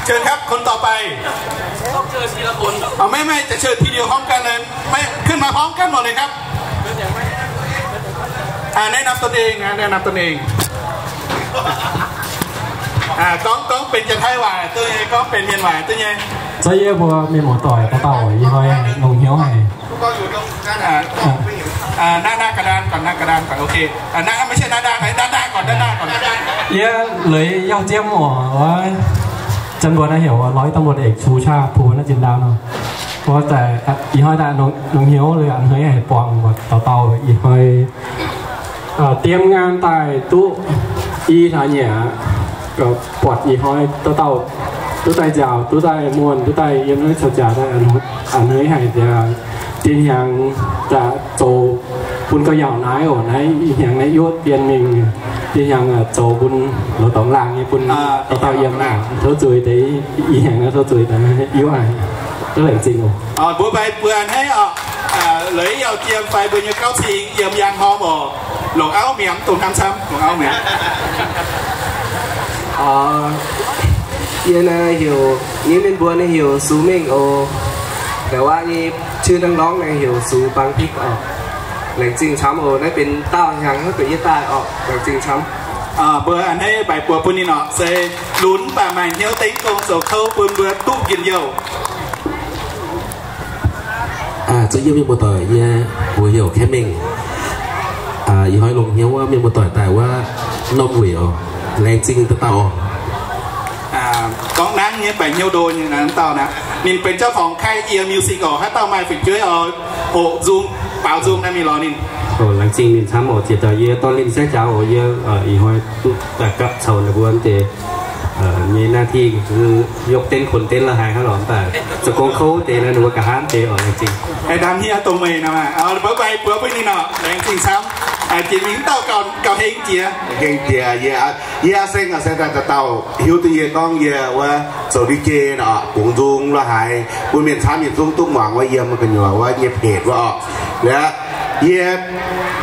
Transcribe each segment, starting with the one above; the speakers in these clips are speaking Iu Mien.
เชิญครับ คนต่อไป เอา ไม่ ไม่ จะเชิญทีเดียวพร้อมกันเลย ไม่ ขึ้นมาพร้อมกันหมดเลยครับ อ่า แนะนำตนเองนะ แนะนำตนเอง อ่า gorngv, gorngv benx janx-taiv waac duqv nyei, gorngv benx mienh waac duqv nyei. Za'gengh mbuo mienh muoz-doic dauh dauh ih hnoi longx hnyouv haic. À, à, nang, nang ga'ndaanh, nang ga'ndaanh, ok. À, nang, ไม่ใช่ nang, nang, nang, nang, nang. Yie Leiz Yauh Jiem oc, janx mbuo naaiv heuc ร้อยตำรวจเอก ชูชาติ ภูวนาจินดา nor. Ih hnoi daaih longx hnyouv liuz a'hneiv haic buangh dauh dauh ih hnoi diem ngaan daaih duqv i hlaax nyieqc aqv. Buatc ih hnoi dauh dauh duqv daaih nziaauc, duqv daaih muonh, duqv daaih yiem naaiv caux jaax daaih a'hneiv haic. Dinh hnyangx zoux bun gauh yaauc naaiv oc, naaiv ih hnyangx naaiv yuoqv dien mingh. Dinh hnyangx zoux bun lorz dorngx laangh nyei bun dauh dauh yiem aqv. Tov zuiz deix, ih hnyangx naaiv tov zuiz deix yuoqv haic. Tov laengz zingh oc. Mbuo mbaih mbuo a'hneiv oc. Leiz Yauh Jiem fai mbuo nyei gauv cing yiem yangh horm oc. Longc auv mi'aqv, mv dungx hnamv camv, longc auv mi'aqv. Yie naaiv heuc, yie mienh mbuo naaiv heuc Sux Mengh oc. Da'wuov nyei ชื่อนักร้อง naaiv heuc Sux Bang Pik oc. Laengz zingh camv oc, naaiv benx daauh hnyangx hnangv benx yie daaih oc. Laengz zingh camv. Mbuo a'hneiv mbaih buoz bun ninh oc, se lunx mv baac maaih hnyouv dengv gong zoux kouv bun mbuo duqv njien-youh. Za'gengh mienh muoz-doic, yie mbuox heuc Kemv Mengh. Ih hnoi longx hnyouv wuov mienh muoz-doic daaih wuov norm wuic oc. Laengz zingh dauh dauh oc. Gorngv nangv nyei baeqc hnyouv ndo nyei naaiv dauh naaiv, ninh benx เจ้าของค่าย Ear Music oc. Haaix dauh maaih fu'jueiv oix hoqc nzung, baaux nzung naaiv mingh lorz ninh. Laengz zingh ninh camv oc. Ziex dauh yie dorh linh sai jaax oc. Yie ih hnoi duqv daaih gapv caux ninh mbuo deix nyei หน้าที่ yie yopv denv konx denv la'haaix hnangv lorqc, mv baac zoux gong kouv deix naaiv ninh mbuo ga'hnangv deix oc. Laengz zingh. Haaix ndam hniev dongh meih nor maah. Mbuo mbaih buoz bun ninh oc. Laengz zingh camv. Jiex mingh dauh gauh heng jiex. Heng jiex. Yie, yie Aa Seng oc, se daaih dauh dauh hiuv duqv yie gorngv yie wuov zoux DJ nor, bungx nzung la'haaix bun mienh camv yietc zungv duqv muangx wuov yiem gu'nyuoz wuov nyei page wuov oc. Liuz yie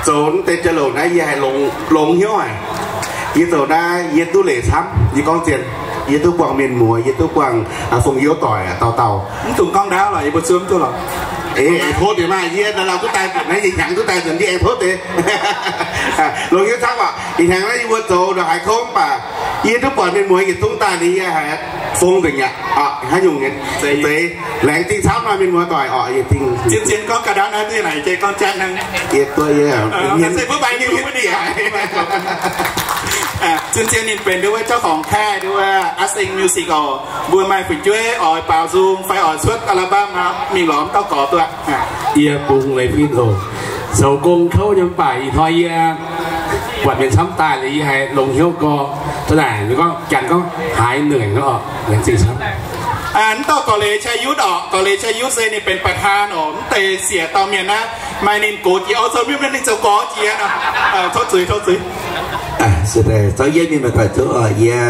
zoux deix jauv-louc naaiv yie haiz longx hnyouv haic. Yie zoux naaiv yie duqv leiz camv, yie gorngv zien, yie duqv buangh mienh muoz, yie duqv buangh fongc youv doic dauh dauh. Mv dungx gorngv ndaauv lorqc, yie mbuo zuov mv duqv lorqc. Eix tov deix maah, yie naaiv lauh duqv daaih nzunc naaiv, yie hnyangx duqv daaih nzunc, yie aengx tov deix. Longx hnyouv camv oc. Ih hnyangx naaiv yie mbuo zoux ndongc haaix kouv mv baac yie duqv buatc mienh muoz yietc zungv daaih liuz yie haiz fong nzengc mi'aqv. Haaix nyungc nyei zeiz. Laengz zingh camv nor mienh muoz doic oc. Yie dingc zien-zien gorngv ga'ndaauv naaiv duqv naaic jei gorngv jatv hnangv. Yie duqv yie mbuo baix mienh wuov ninh. Zien-zien ninh benx nduov wuov เจ้าของค่าย nduov wuov Aa Seng Music oc. Mbuo maaih fu'jueiv oix baaux nzung fai oix cuotv album nor, mingh lorz mv dauh gorx duqv. Yie bungx leiz fim oc. Zoux gong kouv nyei mv baac ih hnoi yie buatc mienh camv daaih liuz yie haiz longx hnyouv gorx. Tov naaic gorngv janx gorngv haaix noic nor oc. Laengz zingh camv. Mv dauh gorx leiz ชัยยุทธ oc. Gorx leiz ชัยยุทธ se ninh benx ประธาน oc, mv deix siec dauh mienh naaiv. Maaih ninh gox jiex oc, zoux mienh mienh ninh zoux gorx jiex nor. Tov zuiz, tov zuiz. Se daaih zorqv yie mienh muoz-doic zuov oc. Yie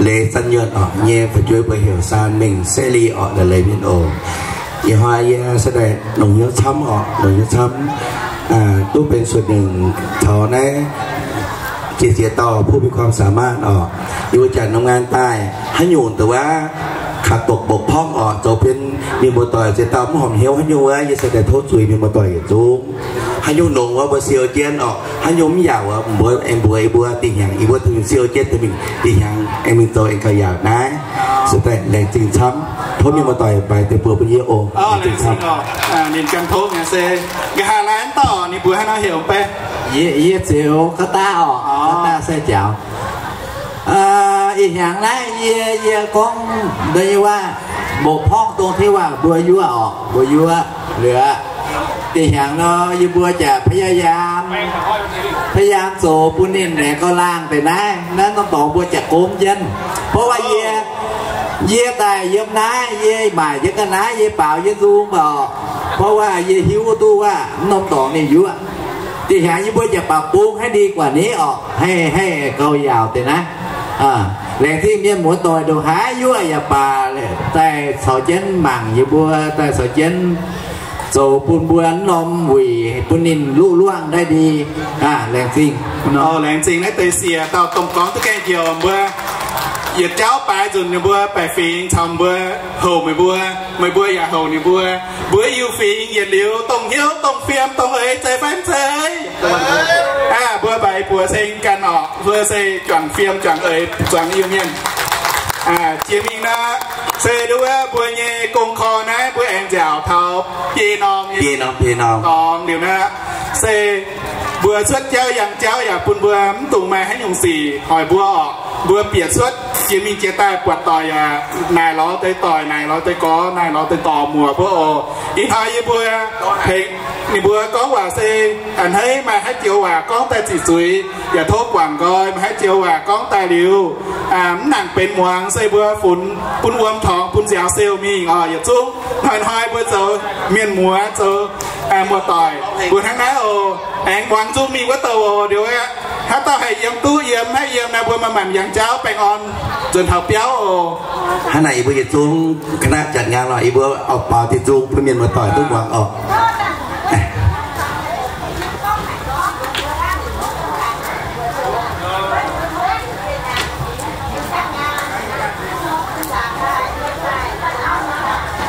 Leiz Zanh Nyuonh oc, nyei fu'jueiv mbuo heuc Saan Mengh Saeqv Li oc, la'leiz mienh oc. Ih hnoi yie se daaih longx hnyouv camv oc, longx hnyouv camv. Duqv benx ส่วนหนึ่ง taux naaiv jiex ziex dauh ผู้มีความสามารถ oc. Yie mbuo janx norm ngaan daaih haaix nyungc dongh wuov ขาดตกบกพร่อง oc, zoux bun mienh muoz-doic ziex dauh mv horpc hnyouv haaix nyungc wuov, yie se daaih tov zuiz mienh muoz-doic yietc zungv. Haaix nyungc longx wuov mbuo siou jienv oc, haaix nyungc mv yaac wuov mbuo aengx mbuox yie mbuo dinh hnyangx, yie mbuo duqv siou jienv dinh hnyangx aengx mingh zoux aengx gauh yaac naaiv. Se daaih laengz zingh camv, tov mienh muoz-doic baix deix buoz bun yie oc. Laengz zingh camv. Ninh gan tov mi'aqv se nqa'haav laanh dauh ninh mbuox haaix nor heuc mv bei. Yie, yie Zeux Ga'daav oc, Ga'daav Sai Jaaux. Ih hnyangx naaiv yie, yie gorngv deix nyei waac, บกพร่อง dongh tengx waac mbuo yuoqv oc, mbuo yuoqv liuz. Dinh hnyangx nor yie mbuo jaax พยายาม, พยายาม zoux bun ninh aengx gauh laangh deix naaiv, naaiv norm dorngx mbuo jaax gomv jienv. เพราะว่า yie, yie daaih yiem naaiv, yie maaic jienv ga'naaiv, yie baaux yie nzung mv baac, เพราะว่า yie hiuv duqv waac mv norm dorngx ninh yuoqv. Dinh hnyangx yie mbuo jaax ปรับปรุง ให้ดีกว่านี้ oc, haih, haih gauh yaauc deix naaiv. Laengz zingh mienh muoz-doic ndongc haaix yuoqv yaac baac, daaih caux jienv mangc yie mbuo, daaih caux jienv zoux bun mbuo norm wuic bun ninh luqv luangh daaih ndie. Laengz zingh. Laengz zingh naaiv deix siec dauh domh gorngv duqv gaengh njoux mbuo. Yietc jauv baaix nzunc ninh mbuo baeqc fingx caux mbuo houc meih mbuo, meih mbuo yaac houc ninh mbuo. Mbuo Iu-Fingx yietc liuz dongh hnyouv, dongh fiem, dongh eix, zeiz fai mv zeiz? Aa, mbuo mbaix buoz ceng ganh orqc. Mbuo se juangc fiem, juangc eix, zuangx Iu-Mienh. Jiex mingh nor, se nduov mbuo nyei gong korv naaiv mbuo aengx nziaauc taux biei norm, biei norm, biei norm dorngx liuz naaiv, se mbuo cuotv jauv yangh jauv yaac bun mbuo mv dungx maaih haaix nyungc sic hoic mbuo orqc. Mbuo bieqc cuotv jiex mingh jiex daaih buatc doic yaac naaic lorz deix doic, naaic lorz deix gorx, naaic lorz deix dorc muoc mbuo oc. Ih hnoi yie mbuo tengx ninh mbuo gorngv waac se a'hneiv maaih haaix joux waac gorngv daaih ziqc zuiz, yaac tov guangc nqoi. Maaih haaix joux waac gorngv daaih liuz mv nangc benx muangx, se mbuo funx bun wuom torngx bun nziaaux siou mingh oc. Yietc zungv hnoi-hnoi mbuo zoux mienh muoz, zoux muoz-doic mbuo hnangv naaiv oc. Aengx muangx nzung mingh wuov douh oc. Liuz aeqv, haaix dauh haih yiem duqv yiem, haih yiem naaiv mbuo maaih maanc yangh jauv baengh orn nzuonx taux biauv oc. Hnangv naaic yie mbuo yietc zungv คณะจัดงาน lorqc, yie mbuo auv-baaux diuh nzung bun mienh muoz-doic duqv muangx oc.